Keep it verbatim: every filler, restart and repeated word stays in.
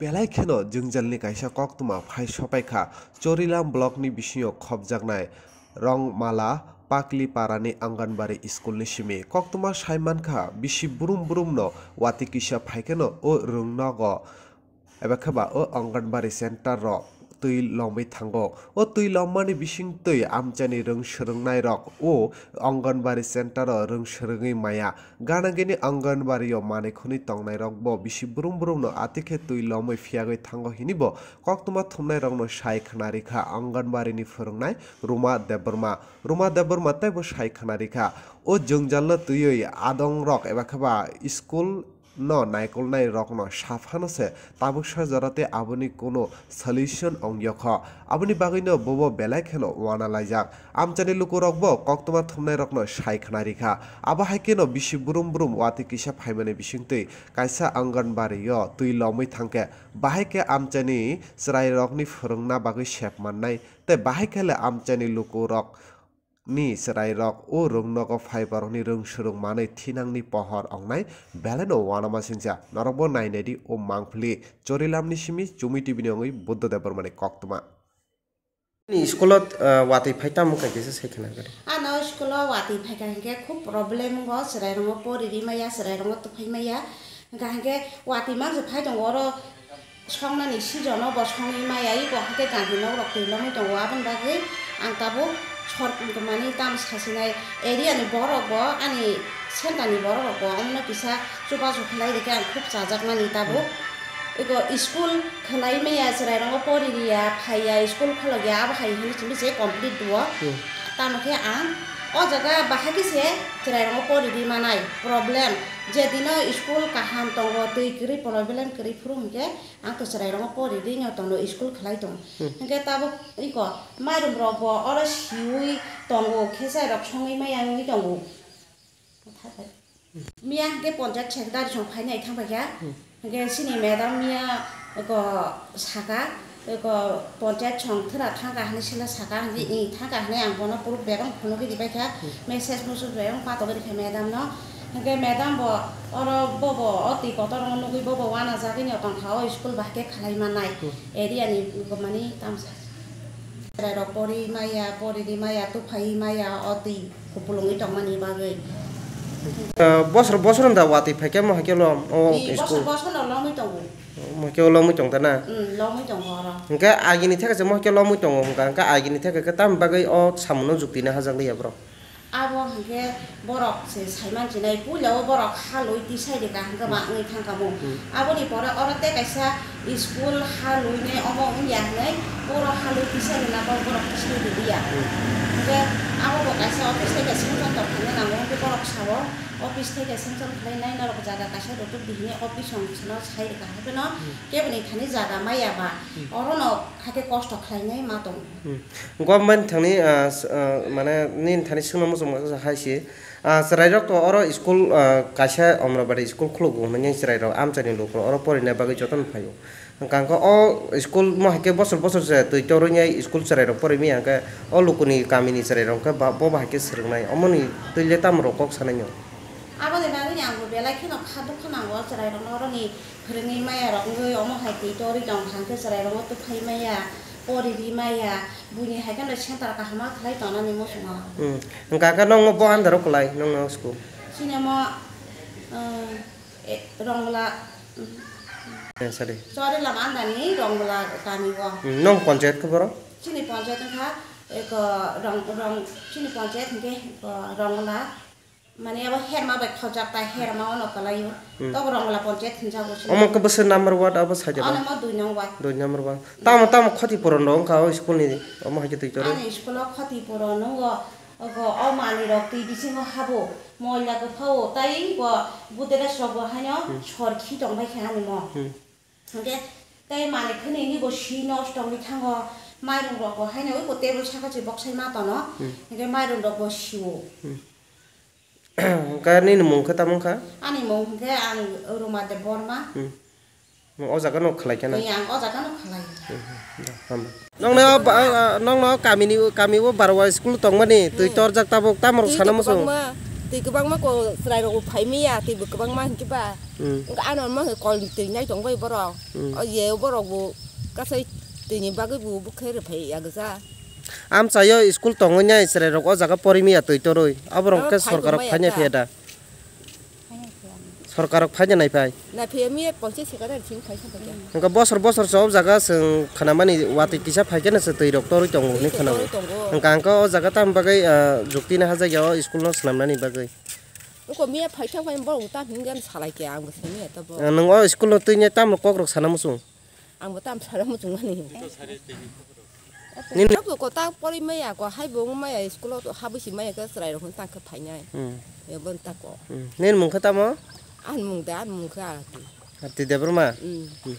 Belai kheno jwngjalni kaisa koktwma phai sopaikha Chorilam blockni bisingo khopjaknai Rongmala Pakli parani Anganbari schoolni simi. Koktwma saimankha bisi brum brumno watwi kisa phaikheno o rwngnogo eba khe ba o Anganbari center rok twi lomwi thango. O twi lommani bising twi amchaini rwng swrwngnairok o Anganbari center o rwng swrwngwi maya. Gana gini Anganbari o manwi khwnwi tongnairokbo bisi brum brumno atikhe twi lomwi phiyagwi thango hinibo koktwma thumnairokno sai khna rikha Anganbari ni phwrwngnai Ruma Debbarma. Ruma Debbarma teibo sai khna rikha. O jwngjalno twiwi adongrok eba khe ba school no naikolnai rokno saphano se tabuksa jora tei aboni kuno solution ong yokho. Aboni bagwino bobo belai kheno uana laijak. Amchaini lukurokbo koktwma thumnairokno sai khna rikha. Abo hai kheno bisi brum brum watwi kisa phaimani bisingtwi kaisa Anganbari o twi lomwi thangkhe, bahai khe amchaini chwrairokni phwrwngna bagwi sep mannai tei bahai khe le amchaini lukurok ni chwrairok o rwngnogo phai borokni rwng swrwng manwi thinangni pohor ongnai belai no uanama singcha. Norokbo nainai di o mangpili Chorilamni simi Chumi T V ni wngwi Buddha Debbarmani koktwma. Ni school o, ah, watwi phai tamo kha kisa sai khna gari. Ano school o watwi phaikha hinkhe khub problem wngo, chwrairokno pori ri maya, chwrairokno tubphai maya. Hinkha hinkhe watwi mangsa phai tongo oro. Songnani season o bo songwi maya, iko hakhe gandhi nok rok twi lomwi tongo, aboni bagwi ang tabuk sor mani tamo sasinai area ni borok bo ani center ni borok rok bo omono kisa chubachu khlai rikhe ang khub chajakmani tabuk. Iko school khlai maya, chwrai rokno pori riya, phaiya, school kholokya, abo hai hwnwi chini je complete duo. Hmm. Tamo khe ang o jaga bahai khe se chwrai rokno pori ri manai problem, je dino school kaham tongo, twi kwrwi problem kwrwi phuru hinkhe. Ang to chwrai rokno pori ri no tono school khlai tongo. Hmm. Hinkhe tabuk iko mairum rok bo oro siwi tongo, khesai rok songwi maya wngwi tongo. Miya hinkhe ponchayat secretary song phainai thang paikha. Hmm. Hinkhe chini madam miya iko saka, iko ponchayat song thwra thangkha hinwi sila saka, hinkhe Hmm. i thangkha hinwi ang bono proof bebak phunugwi ribaikha. Hmm. Message musu bebak patogwi rikha madam no. Hinkhe madam bo oro bobo o twi kotor rokno nugwi bobo uanajagwi no tongkha, o school bahai khe khlai manai. Hmm. Area ni mani tamsa. Chwrai rok pori maya, pori ri maya, tuphai maya, o twi kupulungwi tongmani bagwi. Ah, bosor bosor da watwi phaikhe mo hakhe lom o Ni school. Bosor bosor no lomwi tongo. Mo hakhe lomwi tong ta na? Hmm, lomwi tongo oro. Hinkhe agini theke se mo hakhe lomwi tongo, hinkhe agini theke khe tam bagwi o samungo jukti na hajak liya borok. Abo hinkhe borok se saiman chinai, puila o borok halwi tisai rika hinkhe ba Hmm. wngwi thangkha mung. Hmm. Aboni pore oro tei kaisa school halwi ne omo wngya hinwi oro halwi tisai rina bo borok tisai riya. Hmm. Hinkhe abo bo kaisa office tei kaisa wngkha tongthokna nango, hinkhe borok sao office tei kaisa wngkha khlai nai norok jaga kaisa rwtwk di hinwi office rok sano sai rika, haikhe no Hmm. keboni thani jaga maya ba Hmm. oro no hakhe kosto khlainai ma tongo. Hmm. Government thani, ah, s-, ah, mane nini thani swngna muchung hai se, ah, chwrairok to oro school, ah, kaisa Amrabari school khulukgo hwnwi chwrairok amchaini lukurok oro porina bagwi jotono phaio. Hwnkha hwnkhe o school mo hai khe bosor bosor se twi torwi nai school chwrairok porwi manya hwnkhe o lukuni kamini chwrairok hwnkhe ba, bo bahai khe swrwngnai omoni twi le tamo rok kok sanai no? Aboni bagwi ang bo belai kheno kha dukha nango chwrairokno oroni. Phwrwngwi maya rok wngwi omo hai twi torwi tong kha hwnkhe chwrai rokno tuphai maya, pori ri maya, buini hai kheno center kaham ma khlai tongnani muchungo. Hmm. Hwnkha khe nokno bo under o kwlai nokno school? Chini omo, eh, e, Rongla, Eh, sorry. Chorilam under ni Rongla kami o. Hmm, nong panchayat khe boro? Chini panchayat wngkha, eko, Rong, Rong, chini panchayat hwnkhe, eko, Rongla. Mane abo herma bai khojak tai, herma ono kwlaio. Hmm. Tobo Rongla panchayat hinjago se. Omo khe bwswk number ward abo sajak? Ano mo dui nong ward. Dui number ward. Tamo, tamo khoti puron rok wngkha o school ni, omo hai khe twi choro. Ani school o khoti puron nungo, ogo o manwi rok twi bisingo habo, moila kwphao, tai bo buderes rok bo haino Hmm. sor khi tong bai kha ani mo. Hmm. Hwnkhe tei manwi khwnwi ni bo si nosto wngwi thango, mairum rok bo haino oi bo table saka se boksai ma tono, Hmm. hwnkhe mairum rok bo sio. Hmm. Hwnkhe nini mung khe tamo wngkha? Ani mung hwnkhe ang Ruma Debbarma. Hmm. Nwng o jaga no khlai khe na? Tei ang o jaga no khlai. Hmm, hmm, da, hambai. Nokno ba, ah, nokno kamini, kami o Barwa school tongmani, twi Hmm. torjak tabuk, tamo rok Twi sana to muchung? Kwbangma. Twi kwbangma ko chwrairok bo phai manya, twi bo kwbangma hinkhe ba. Hmm. Wngkha ano ma khe kol ni twi nai tong bai borok. Hmm. O ye borok bo kasai twi ni bagwi bo bwkhai rw phai ya gwja. Amchaio school tongwi nai chwrairok o jaga pori manya twi torwi. Aborok Oh, khe phai sorkarok tongmaya phaina ta. Phiya da. Sorkarok phaina nai phai. Nai phiya miya ponchis secretary sing phai sa phai ya. Wngkha bosor bosor se o jaga chwng khnamani watwi kisa phai khe no se twi rok torwi tongo hinwi khwnao. Twi rok torwi tongo. Wngkha hwnkhe o jaga tamo bagwi, ah, jukti no hajak ya o school no swnamnani bagwi. Wngkha miya phai thang phai borok ta hingyan salai khe ang bo simi ya to bo. Ah, nwng o school no twi ne tamo kok rok sana muchung? Ang bo tam sara muchung mani. Nini Abo ko ta pori maya ko hai bo maya school o habwi si maya khe chwrai rok tang khe phainai. Hmm. Ya bon ta ko. Hmm. Nini mung khe tamo? An mung da an mung khe arti. Arti Debbarma? Hmm. Hmm.